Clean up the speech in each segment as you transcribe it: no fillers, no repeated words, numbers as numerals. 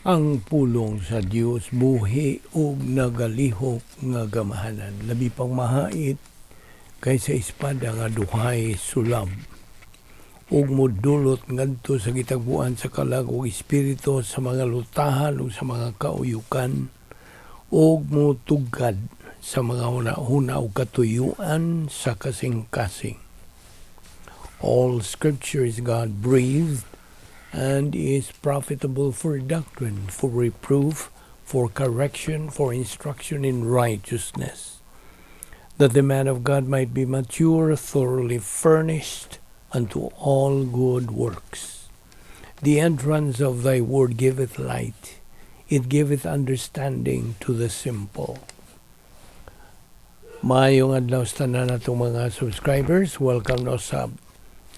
Ang pulong sa Dios buhi ug nagalihok nga gamahanan, labi pang mahait kaysa espada nga duhay sulab, ug modulot ngadto sa gitagbuan sa kalag ug espiritu, sa mga lutahan ug sa mga kauyukan, ug motugkad sa mga huna-huna ug katuyuan sa kasing-kasing. All Scripture is God breathed and is profitable for doctrine, for reproof, for correction, for instruction in righteousness, that the man of God might be mature, thoroughly furnished unto all good works. The entrance of thy word giveth light, it giveth understanding to the simple. Maayong adlaw sa tanan natong mga subscribers. Welcome na sa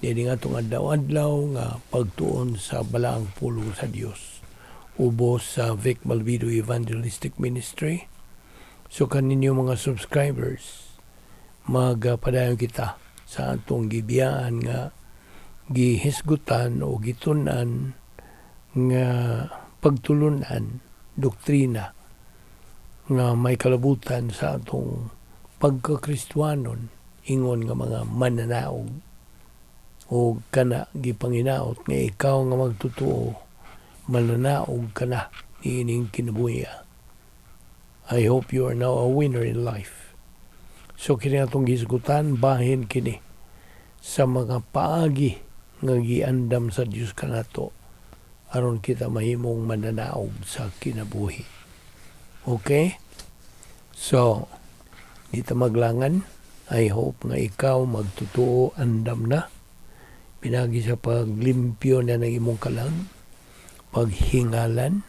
dili nga atong adlaw-adlaw nga pagtuon sa balaang pulong sa Dios, ubos sa Vic Malvido Evangelistic Ministry. So kaninyo mga subscribers, magpadayon kita sa atong gibiyaan nga gihisgutan o gitun-an nga pagtulunan, doktrina nga may kalabutan sa atong pagkakristuanon ingon nga mga mananaog, o kana gipanginaot nga ikaw nga magtutuo mananaog ka na niining kinabuhi. I hope you are now a winner in life. So kini atong gisgutan, bahin kini sa mga paagi nga giandam sa Dios kanato aron kita mahimong mananaog sa kinabuhi. Okay? So, di ta maglangan. I hope nga ikaw magtutuo andam na pinagi sa paglimpyo na ng imong kalag, paghingalan,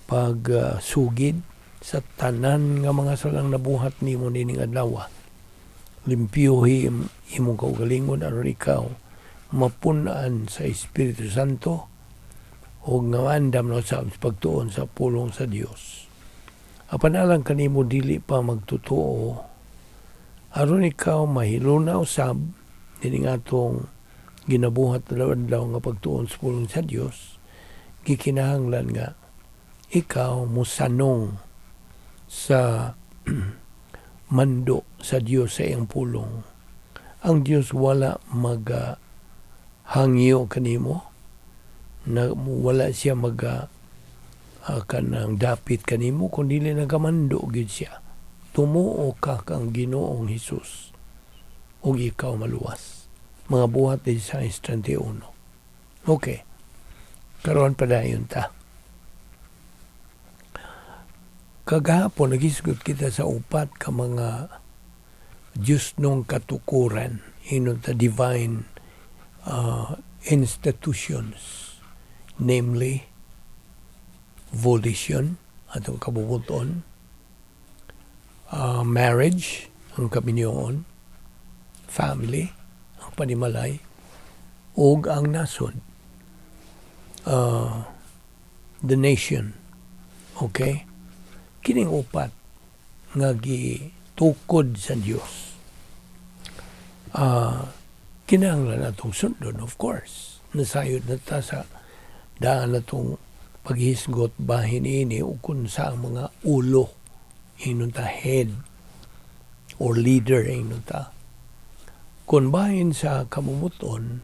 pagsugid sa tanan nga mga salang nabuhat nimo nining adlaw. Limpyuhi imong kaugalingon aron ikaw mapun-an sa Espiritu Santo ug nga andam na sa pagtuon sa pulong sa Dios. Apan alang kanimo dili pa magtotoo, aron ikaw mahiluna usab nining atong ginabuhat adlaw-adlaw nga pagtuon sa pulong sa Dios, gikinahanglan nga ikaw mosanong sa mando sa Dios sa iyang pulong. Ang Dios wala maga hangyo kanimo na wala siya maga kanang dapit kanimo kung dili nagamando gyud siya. Tumuo ka kang Ginoong Hesus ug ikaw maluwas. Mga Buhat 16:31. Okay. Karon padayon ta. Kagahapon naghisgot kita sa upat ka mga Diyos nung katukuran, ingon ta divine institutions, namely volition, atong kabubuton, marriage, ang kaminyoon, family, ang panimalay, ug ang nasod, the nation. Okay? Kining upat nga gitukod sa Dios. Kinahanglan atong sundon, of course. Nasayod na ta sa daan natong paghisgot bahin ini ug kung sa ang mga ulo, ingon ta head or leader ingon ta. Kung bahin sa kamumuton,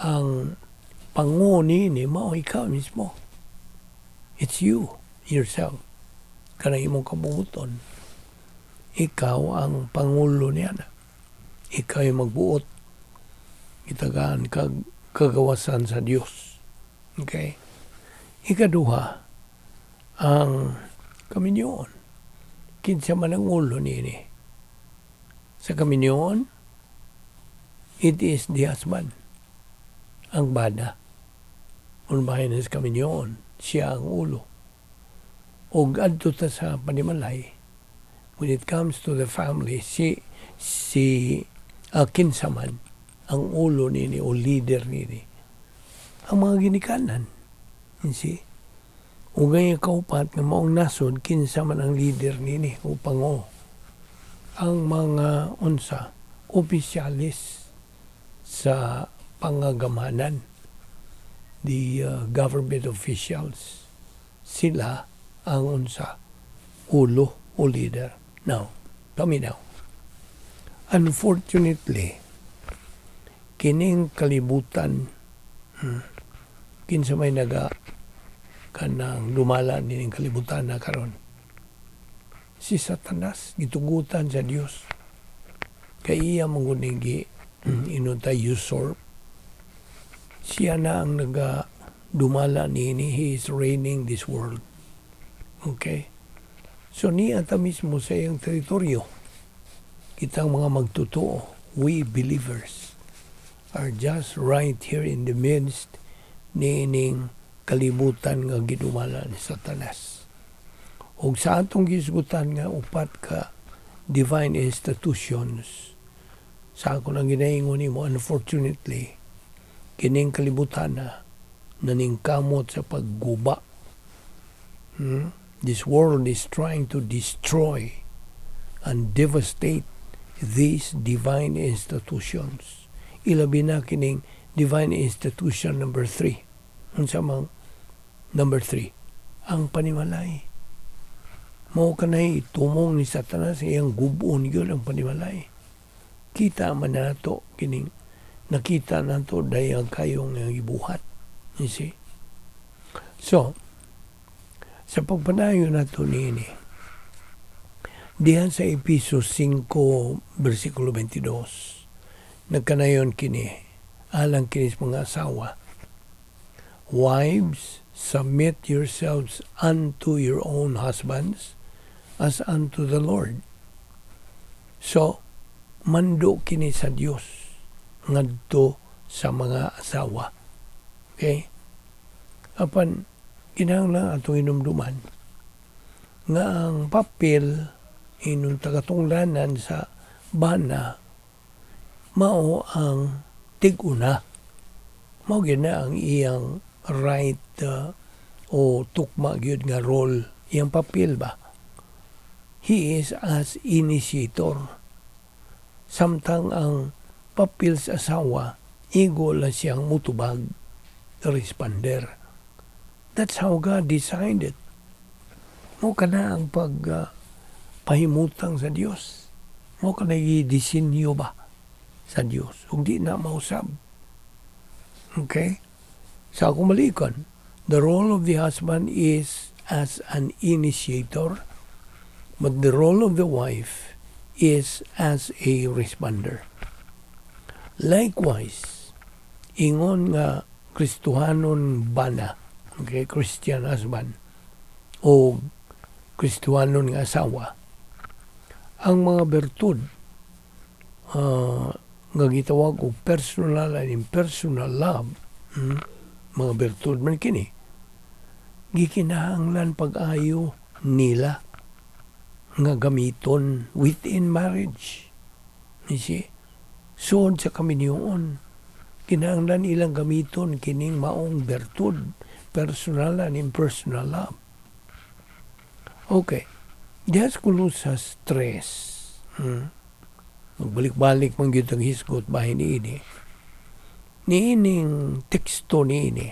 ang pango niini mao ikaw mismo. It's you, yourself. Kanang imong kabumuton. Ikaw ang pangulo niya na. Ikaw yung magbuot. Gitagaan kag kagawasan sa Dios. Okay? Ikaduha, ang kaminyoon. Kinsa man ang ulo niini. Sa kaminyoon, it is the husband. Ang bana. Kung bahin sa kaminyoon, siya ang ulo. Og adto ta sa panimalay, when it comes to the family, si kinsa man ang ulo nini o leader nini, ang mga ginikanan. You see? Ug ang ikaupat nga maong nasod, kinsa man ang leader nini o pango, ang mga unsa, opisyalis sa pangagamanan, the government officials. Sila ang unsa? Ulo o leader. Now, paminaw. Unfortunately, kining kalibutan, kinsa may naga kanang dumala nining kalibutan na karon? Si Satanas, gitugutan sa Dios. Kay iya man gud ning gi inunta usurp. Siya na ang naga dumala niini. He is reigning this world. Okay? So niya ta mismo sa iyang teritoryo. Kitang mga magtotoo, we believers, are just right here in the midst niining kalibutan nga gidumala ni Satanas. Ug sa atong gisgutan nga upat ka divine institutions, sa ako nang ginaingon nimo, unfortunately, kining kalibutan na naningkamot sa pagguba. This world is trying to destroy and devastate these divine institutions. Ilabi na kining divine institution number 3. Unsa mang number 3? Ang panimalay. Mao kanay tumong ni Satanas, iyang gub-on gyud ang panimalay. Kita man nato kining nakita nato dayag kayong iyang gibuhat. You see? So, sa pagpanayon nato niini, dihan sa Epeso 5, versikulo 22, nagkanayon kini, alang kini sa mga asawa: "Wives, submit yourselves unto your own husbands as unto the Lord." So, mando kini sa Dios ngadto sa mga asawa. Okay? Apan kinahanglan atong hinumduman nga ang papel inon tagatunglanan sa bana mao ang tig-una. Mao gyud na ang iyang right o tukma gyud nga role, iyang papel ba. He is as initiator. Samtang ang papel sa asawa, igo lang siyang mutubag, responder. That's how God designed it. Mao kana ang pag pahimutang sa Dios. Mao kana disenyo ba sa Dios. Ug di na mausab. Okay? Sa akong balikan, the role of the husband is as an initiator, but the role of the wife is as a responder. Likewise, ingon nga Kristohanon bana, okay, Christian husband, o Kristohanon nga asawa, ang mga bertud nga gitawag og personal and impersonal love, mga bertud man kini, gikinahanglan pag-ayo nila nga gamiton within marriage. You see? Sud sa kaminyoon, kinahanglan ilang gamiton kining maong bertud, personal and impersonal love. Okay. Diha sa Kolosas 3, magbalik-balik man gyud ang hisgot bahin niini. Niining teksto niini,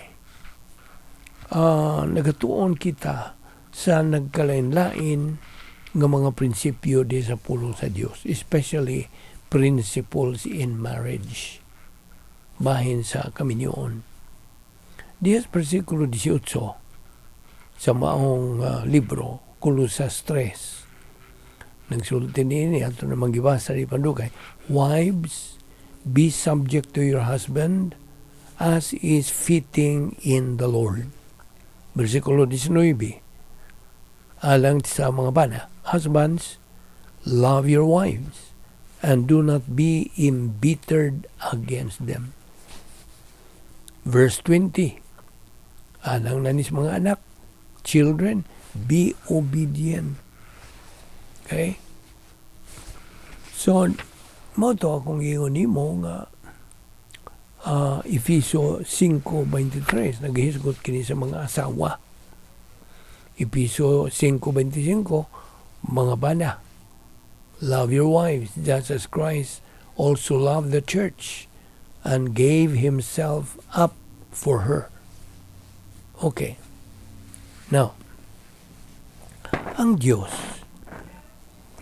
nagatuon kita sa nagkalain-lain nga mga prinsipyo di sa pulong sa Dios, especially principles in marriage bahin sa kaminyoon. Diha sa versikulo 18 sa maong libro, Kolosas 3, nagsulti niini, ato namang gibasa di pandugay: "Wives, be subject to your husband as is fitting in the Lord." Versikulo 19, alang sa mga bana: "Husbands, love your wives and do not be embittered against them." Verse 20, alang na nis mga anak: "Children, be obedient." Okay? So, mao to akong ingon nimo nga Efeso 5:23 naghisgot kini sa mga asawa. Efeso 5:25, mga bana, "Love your wives just as Christ also loved the church and gave himself up for her." Okay. Now, Ang Dios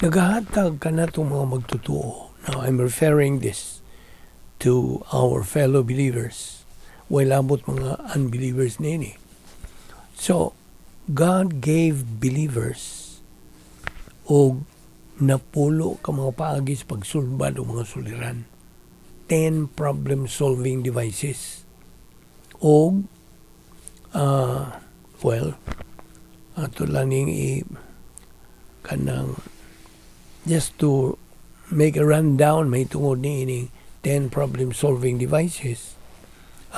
nagahatag kanatong mga magtutuo. Now, I'm referring this to our fellow believers. Way labot mga unbelievers nini. So, God gave believers og 10 ka mga paagi sa pagsulbad og mga suliran. 10 problem-solving devices. Og, well, ato lang ning i kanang just to make a rundown may tungod ni ining 10 problem-solving devices.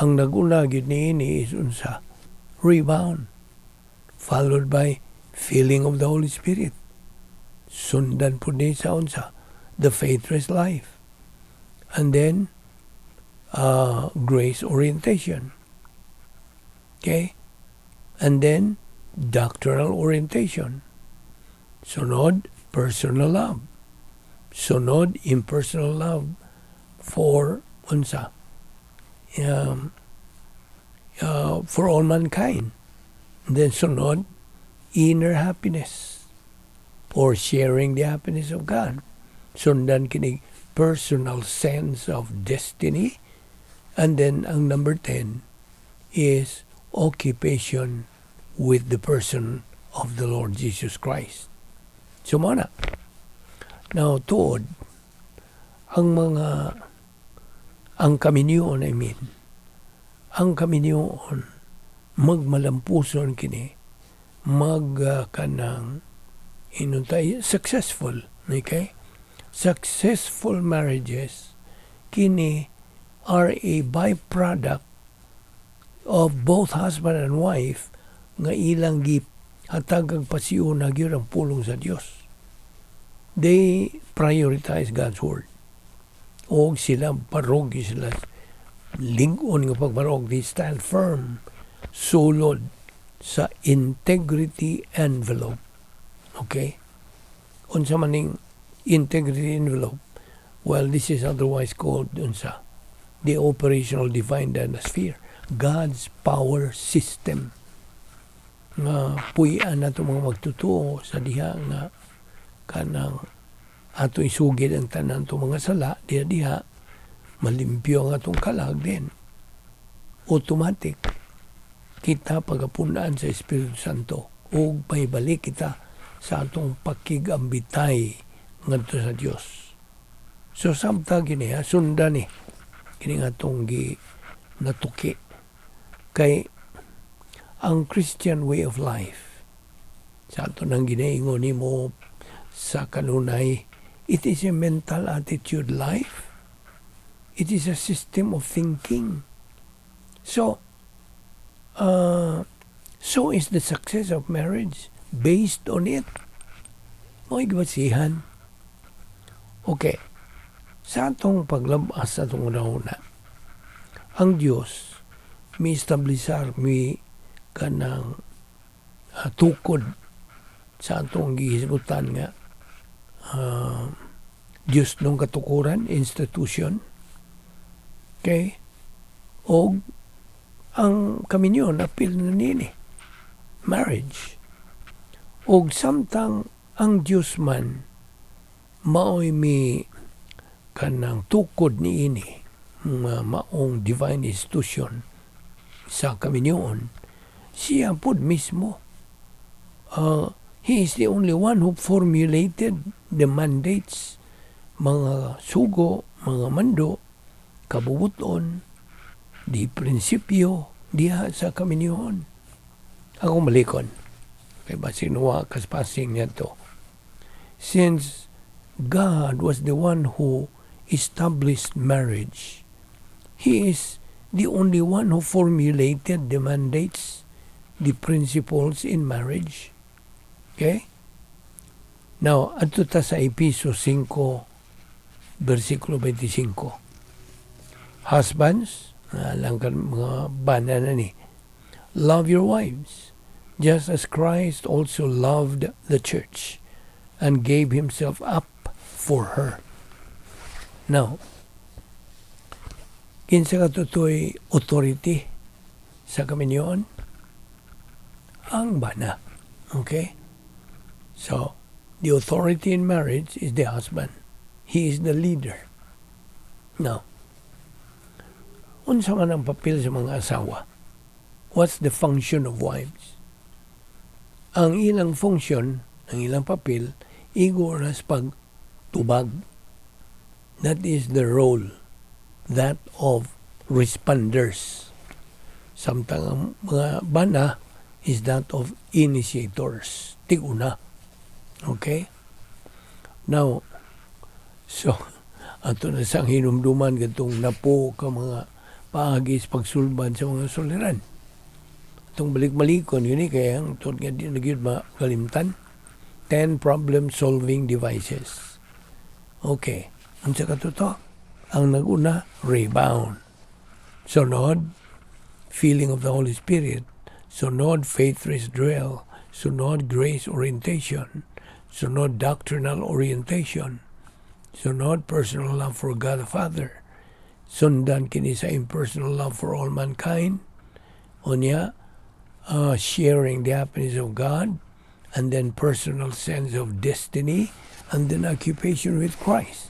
Ang naguna gyud niini is unsa? Rebound. Followed by filling of the Holy Spirit. Sundan pud ni sa unsa? The faithless life. And then, grace orientation. Okay? And then, doctrinal orientation. Sunod, personal love. Sunod, impersonal love for unsa? For all mankind. And then sunod, inner happiness or sharing the happiness of God. Sundan kini personal sense of destiny. And then ang number 10 is occupation with the person of the Lord Jesus Christ. So mao na. Now, tuod, ang mga, ang kaminyoon, I mean, ang kaminyoon, magmalampuson kini, mag kanang, inuntay, successful, okay? Successful marriages, kini are a byproduct of both husband and wife nga ilang gihatag ang pasiuna gyud ang pulong sa Dios. They prioritize God's word. O sila barog sila lig-on nga pagbarog, they stand firm sulod sa integrity envelope. Okay? Unsa man ning integrity envelope? Well, this is otherwise called unsa? The operational divine dynasphere. God's power system nga puy-an nato mga magtutuo sa diha nga kanang ato isugid ang tanan to mga sala diha diha, malimpyo ang atong kalag, then automatic kita pagapunan sa Espiritu Santo ug balik kita sa atong pakigambitay ngadto sa Dios. So samtang kini ha, sundan ni kini nga atong gi natuki kay ang Christian way of life sa ato nang ginaingon nimo sa kanunay, it is a mental attitude life. It is a system of thinking. So is the success of marriage based on it. Mo'y gibasihan. Okay. Sa atong paglabas sa atong una, ang Dios mi establisar, mi kanang tukod sa atong gihisgutan nga Diyos nung katukuran, institution. Okay? Og ang kaminyon, apil na nini. Marriage. Og samtang ang Diyos man maoy mi kanang tukod ni ini nga maong divine institution sa kaminyoon, siya pod mismo, he is the only one who formulated the mandates, mga sugo, mga mando, kabubuton, di prinsipyo diha sa kaminyoon. Ako malikon kay basin wa kaspasing niya to. Since God was the one who established marriage, He is the only one who formulated the mandates, the principles in marriage. Okay? Now, adto ta sa Epeso 5, versikulo 25. Husbands, lang kan mga bana na ni, love your wives, just as Christ also loved the church and gave himself up for her. Now, kinsa katotoy authority sa kaminyoon? Ang bana. Okay? So, the authority in marriage is the husband. He is the leader. Now, unsa man ang papel sa mga asawa? What's the function of wives? Ang ilang function, ang ilang papel, igo ra sa pagtubag. That is the role, that of responders. Samtang ang mga bana is that of initiators. Tig-una. Okay? Now, so, ato na sang hinumduman katong napo ka mga paagi sa pagsulbad sa mga suliran. Atong balik-balikon yun eh, kaya ang tungod nga di na gyud makalimtan. 10 problem-solving devices. Okay. Unsa kato to? Ang naguna, rebound. Sunod, feeling of the Holy Spirit. Sunod, faith rest drill. Sunod, grace orientation. Sunod, doctrinal orientation. Sunod, personal love for God the Father. Sundan kini sa impersonal love for all mankind. Unya, sharing the happiness of God, and then personal sense of destiny, and then occupation with Christ.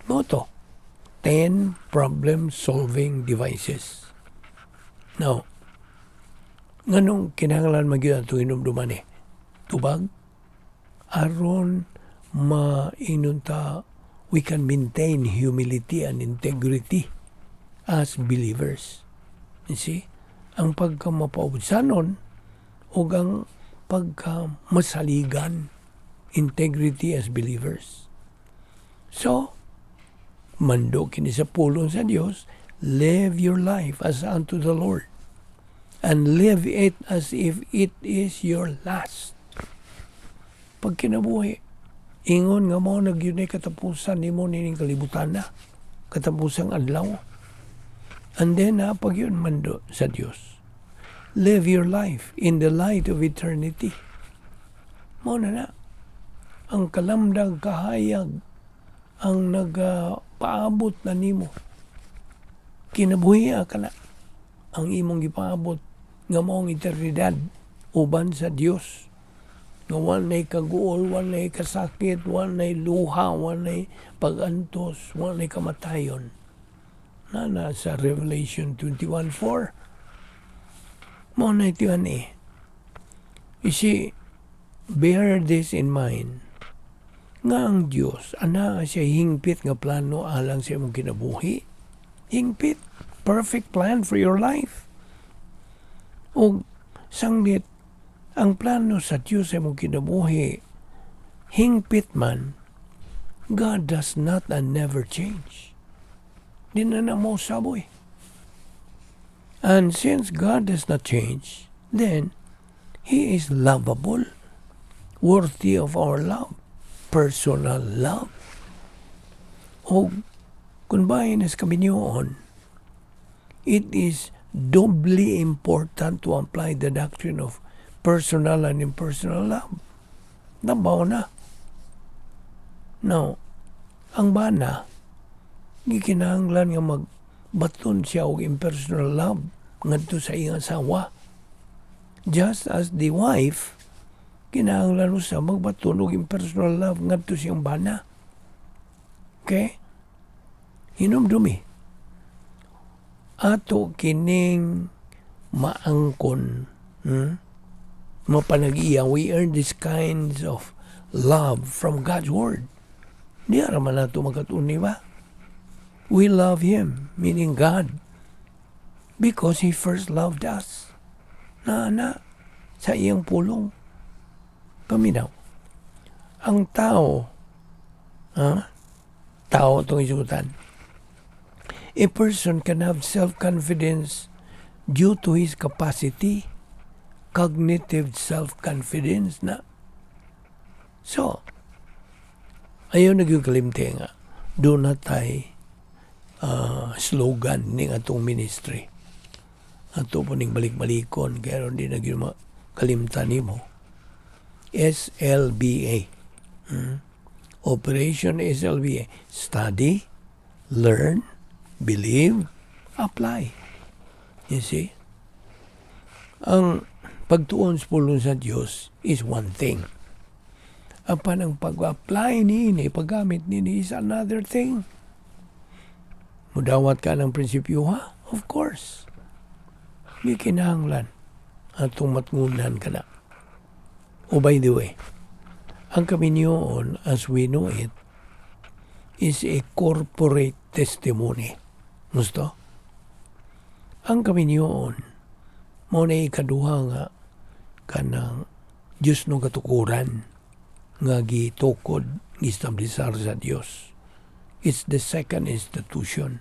Mao to, 10 problem-solving devices. Now, nganong kinahanglan man gyud atong hinumduman eh? Tubag, aron maingon ta we can maintain humility and integrity as believers. You see? Ang pagkamapaubsanon o ang pagkamasaligan, integrity as believers. So, mando kini sa pulong sa Dios, live your life as unto the Lord and live it as if it is your last. Pag kinabuhi, ingon nga mao na gyud katapusan nimo nining kalibutan na, katapusang adlaw. And then, pag yun mando sa Dios, live your life in the light of eternity. Mao na na. Ang kalamdag kahayag ang nagapaabot na nimo. Kinabuhi ka na ang imong gipaabot nga maong eternidad uban sa Dios. Nga walay kaguol, walay kasakit, walay luha, walay pagantos, walay kamatayon. Na na sa Revelation 21:4. Mao na ito yan eh. You see, bear this in mind nga ang Dios ana siya hingpit nga plano alang sa imong kinabuhi. Hingpit, perfect plan for your life. O sanglit ang plano sa Dios sa imong kinabuhi hingpit man, God does not and never change. Di na na mo saboy. And since God does not change, then He is lovable, worthy of our love, personal love. O kung bahin sa kaminyoon, it is doubly important to apply the doctrine of personal and impersonal love. Nabaw na. Now, ang bana, gikinahanglan nga magbaton siya og impersonal love ngadto sa iyang asawa. Just as the wife, kinahanglan usa magbaton og impersonal love ngadto sa iyang bana. Okay? Hinumdumi. Ato kining maangkon, Mapanag-iya, we earn these kinds of love from God's Word. Di ra man nato magkat-on ba? We love Him, meaning God, because He first loved us. Na na sa iyang pulong. Paminaw. Ang tao, ha? Tao itong isugutan. A person can have self-confidence due to his capacity, cognitive self-confidence na. So, ayaw na gyud kalimti nga, duna tay slogan ning atong ministry. Ato po ning balik-balikon, kaya di na gyud makalimtan nimo. SLBA. Operation SLBA. Study, learn, believe, apply. You see? Ang pagtuon sa pulong sa Diyos is one thing. Apan ang pag-apply niini, paggamit niini is another thing. Mudawat ka ng prinsipyo, ha? Of course. Gikinahanglan atong matngunan ka na. Oh, by the way, ang kaminyoon as we know it is a corporate testimony. Gusto? Ang kaminyoon, mao na ikaduha nga kanang Diyos no katukuran nga gitukod, giestablisar sa Dios. It's the second institution.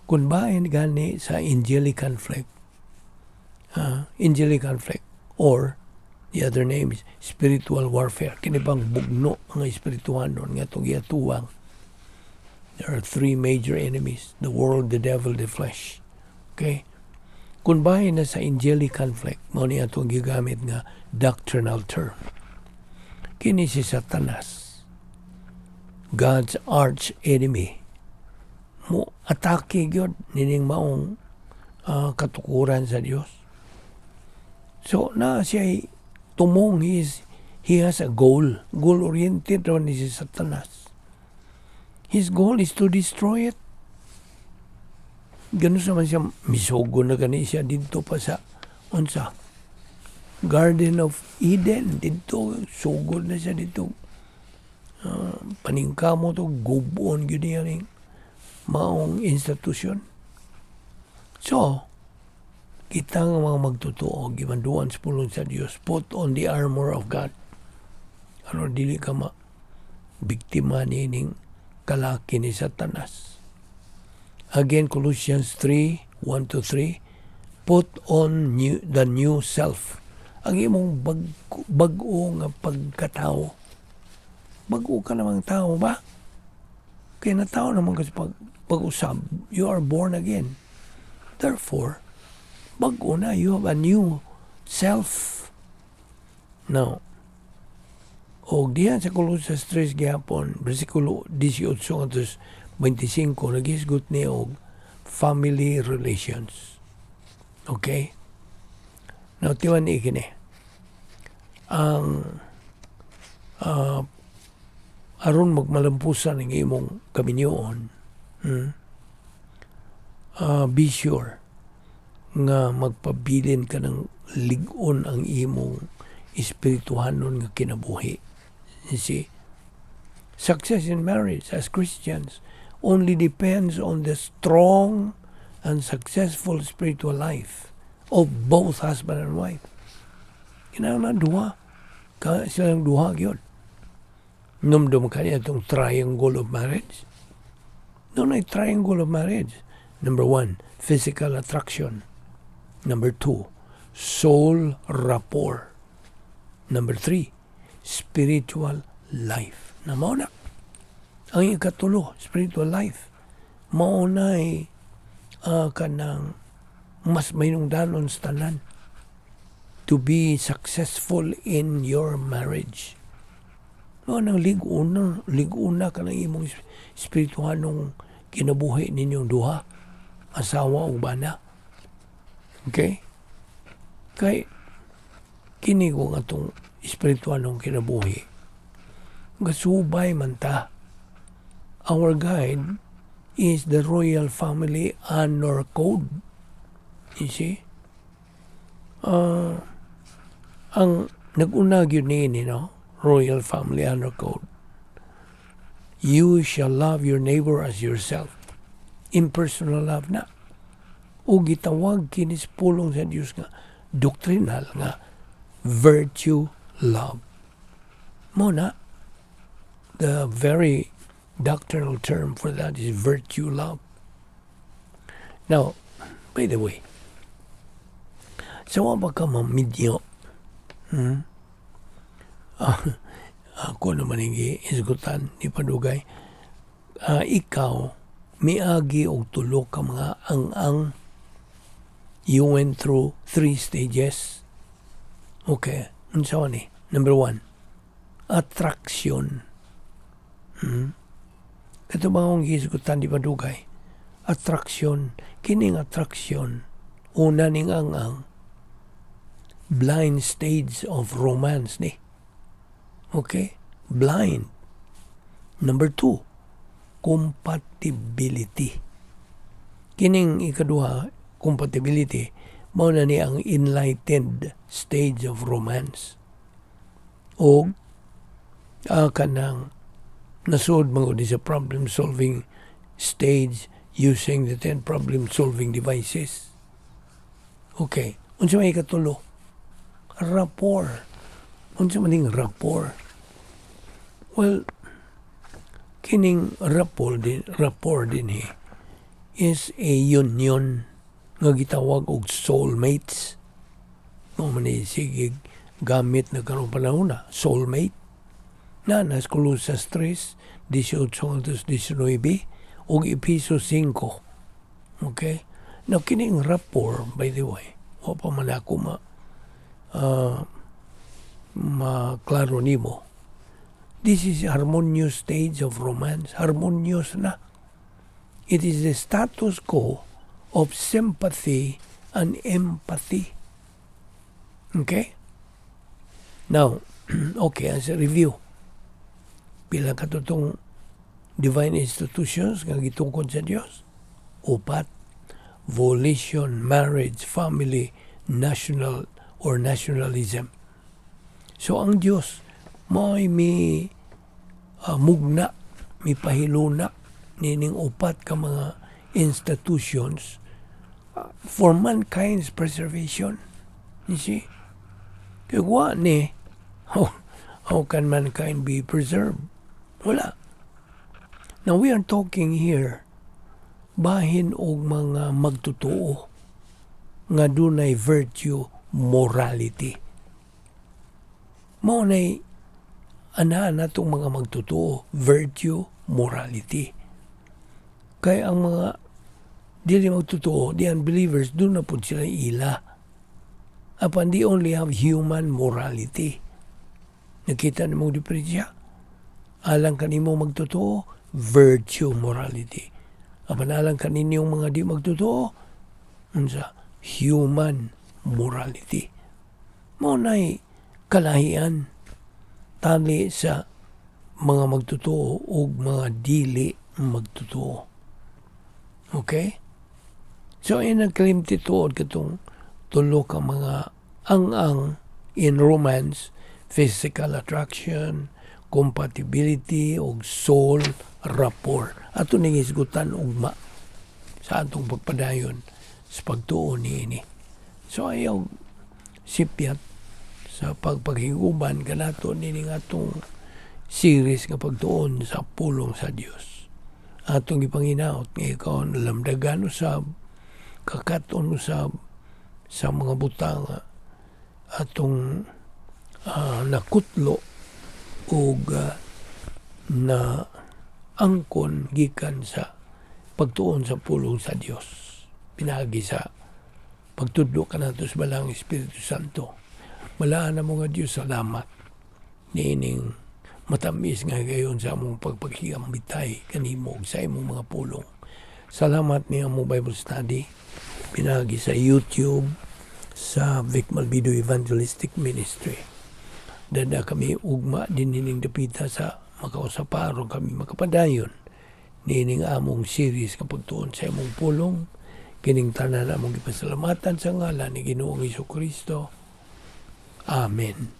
Kung bahin gani sa angelic conflict, or the other name is spiritual warfare. Kini bang bugno mga espirituhanon nga itong giyatuwang. There are three major enemies: the world, the devil, the flesh. Okay? Kung bahin na sa angelic conflict, mao ni atong gigamit nga doctrinal term. Kini si Satanas, God's arch enemy, mo atake gyud nining maong katukuran sa Dios. So na siya tumong he has a goal. Goal oriented raw ni si Satanas. His goal is to destroy it. Ganun sa man siya, misugo na gani siya dito pa sa unsa, Garden of Eden dito, sugod na siya dito. Paningkamo to gubon gyud niya ning maong institusyon. So, kita nga mga magtotoo, gimanduan sa pulong sa Dios, put on the armor of God. Aron dili ka ma biktima nining kalaki ni Satanas. Again, Colossians 3, 1 to 3, put on the new self. Ang imong bag-o nga pagkatao. Bag-o ka namang tao ba? Kaya natao naman kasi pag-usab, you are born again. Therefore, bag-o na, you have a new self. Now, og diyan sa Colosas 3 gihapon, versikulo 18 ngadto 25, naghisgot ni og family relations. Okay? Now, tiwan ni kini. Ang aron magmalampusan ang imong kaminyoon, be sure nga magpabilin ka ng lig-on ang imong espirituhanon nga kinabuhi. You see? Success in marriage as Christians only depends on the strong and successful spiritual life of both husband and wife. Kinahanglan duha. Ka silang duha gyud. Numdum kaniya itong triangle of marriage. No, na triangle of marriage. Number one, physical attraction. Number two, soul rapport. Number three, spiritual life. Na mao na. Ang ikatulo, spiritual life. Mao na kanang mas mahinungdanon sa tanan to be successful in your marriage. Mao nang lig-una, lig-una ka ng imong espirituhanong kinabuhi ninyong duha, asawa o bana. Okay? Kay kini ko nga atong espirituhanong kinabuhi. Gasubay man ta. Our guide is the Royal Family Honor Code. You see? Ang nag-una gyud niini, no? Royal Family Honor Code. You shall love your neighbor as yourself. Impersonal love na. O gitawag kini sa pulong sa Dios nga doctrinal nga virtue love. Mao na, the very doctrinal term for that is virtue love. Now, by the way, sa wa ba ka maminyo? Hmm? Ako naman ang gihisgutan ni Padugay. Ikaw, miagi og tulo ka mga ang-ang. You went through three stages. Okay, unsa ni? Number one, attraction. Ito ba akong gihisgutan di Padugay? Attraction. Kining attraction, una ning ang-ang, blind stage of romance ni. Okay? Blind. Number two, compatibility. Kining ikaduha, compatibility, mao na ni ang enlightened stage of romance. O kanang nasuod man gud sa problem solving stage using the 10 problem solving devices. Okay. Unsa may ikatulo? Rapport. Unsa man ning rapport? Well, kining rapport dinhi is a union nga gitawag og soulmates. Mao man ni sige gamit na karong panahon na, soulmate. Na nas Colosas 3:18-19 ug Epeso 5. Okay? Now, kining rapport, by the way, wa pa man ako maklaro nimo. This is harmonious stage of romance. Harmonious na. It is the status quo of sympathy and empathy. Okay? Now, okay, as a review, pila ka tong divine institutions nga gitungkod sa Dios? Upat. Volition, marriage, family, national or nationalism. So ang Dios mo'y mi mugna, mi pahiluna nining upat ka mga institutions for mankind's preservation. You see? Kaya wa ni, how can mankind be preserved? Wala. Now we are talking here bahin og mga magtotoo nga dunay virtue morality. Mao nay ana natong mga magtotoo, virtue morality. Kay ang mga dili magtotoo, the unbelievers, duna pud sila ila. Apan they only have human morality. Nakita nimo diferensya? Alang kanimo magtotoo, virtue morality. Apan alang kaninyong mga di magtotoo, unsa? Human morality. Mao nay kalahian tali sa mga magtotoo ug mga dili magtotoo. Okay? So, in nagkalimti tuod katong tulo ka mga ang-ang in romance, physical attraction, compatibility, ug soul rapport. Ato ning hisgutan ugma sa atong pagpadayon sa pagtuo niini. So ayaw sipyat sa pagpaghiguban kanato nining atong series nga pagtuon sa pulong sa Dios. Atong ipanginaot nga ikaw lamdagan usab, kakat-on usab sa mga butang atong nakutlo ug na angkon gikan sa pagtuon sa pulong sa Dios pinaagi sa pagtudlo kanato sa Balaang Espiritu Santo. Balaan na mga Dios, salamat niining matamis nga gayon sa among pagpaghigambitay kanimo ug sa imong mga pulong. Salamat ni among Bible study pinaagi sa YouTube sa Vic Malvido Evangelistic Ministry. Dada kami ugma din nining dapita sa makausap aron kami makapadayon niining among series nga pagtuon sa imong pulong. Kining tanan among gipasalamatan sa ngalan ni Ginoong Kristo. Amen.